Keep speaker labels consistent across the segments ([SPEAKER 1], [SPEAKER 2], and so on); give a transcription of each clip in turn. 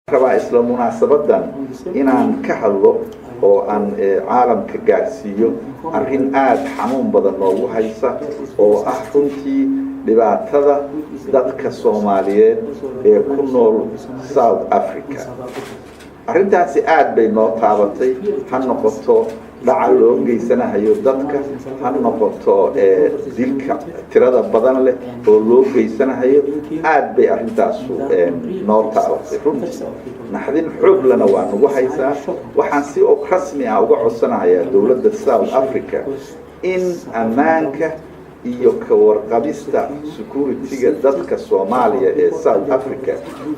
[SPEAKER 1] Rabaa isla munaasabadan inaan ka hadlo oo aan caalamka gaarsiiyo arrin aada xanuun badan noogu haysa, oo ah runtii dhibaatada dadka Soomaaliyeed ee ku nool South Africa. Arrintaasi aada bay noo taabatay, ha noqoto dhaca loo geysanahayo dadka, ha noqoto dilka tirada badan leh oo loo geysanahayo. Aada bay arrintaasu noo taabatay runtii, naxdin xooglana waa nagu haysaa. Waxaan si rasmi ah uga codsanahayaa dowladda South Africa in ammaanka iyo ka warqabista security-ga dadka Soomaaliya ee South Africa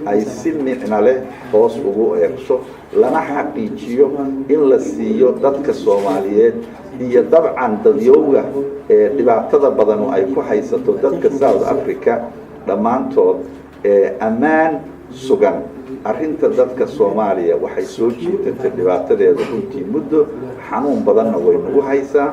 [SPEAKER 1] ay si micno leh hoos ugu eegto, lana xaqiijiyo in la siiyo dadka Soomaaliyeed iyo dabcan dadyowga ee dhibaatada badanu ay ku haysato dadka South Africa dhammaantood ee ammaan sugan. Arrinta dadka Soomaaliya waxay soo jiitatay dhibaatadeeda runtii muddo, xanuun badanna way nagu haysaa.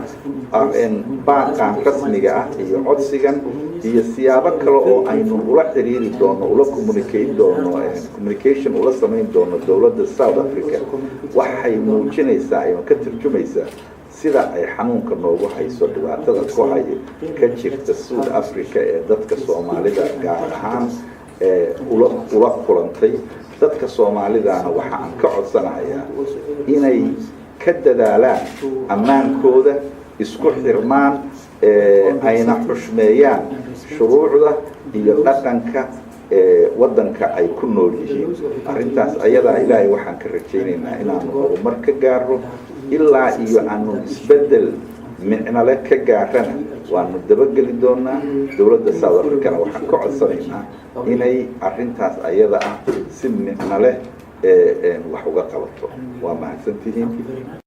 [SPEAKER 1] Baaqan rasmiga ah iyo codsigan iyo siyaabo kale oo aynu ula xiriiri doono, ula communicate doono, communication ula samayn doono dowladda South Africa, waxay muujinaysaa ama ka tarjumaysaa sida ay xanuunka noogu hayso dhibaatada ku haya ka jirta South Africa ee dadka Soomaalida gaar ahaan ula kulantay. Dadka Soomaalidana waxa aan ka codsanahayaa inay ka dadaalaan ammaankooda, isku xirmaan, ayna xushmeeyaan shuruucda iyo dhaqanka waddanka ay ku nool yihiin. Arrintaas ayadaa Ilaahay waxaan ka rajaynaynaa inaanu horumar ka gaaro. Ilaa iyo aanu isbeddel micnale ka gaarana, waanu dabageli doonaa. Dowladda South Africana waxaan ka codsanaynaa inay arrintaas ayada ah si micno leh wax uga qabato. Waa mahadsantihiin.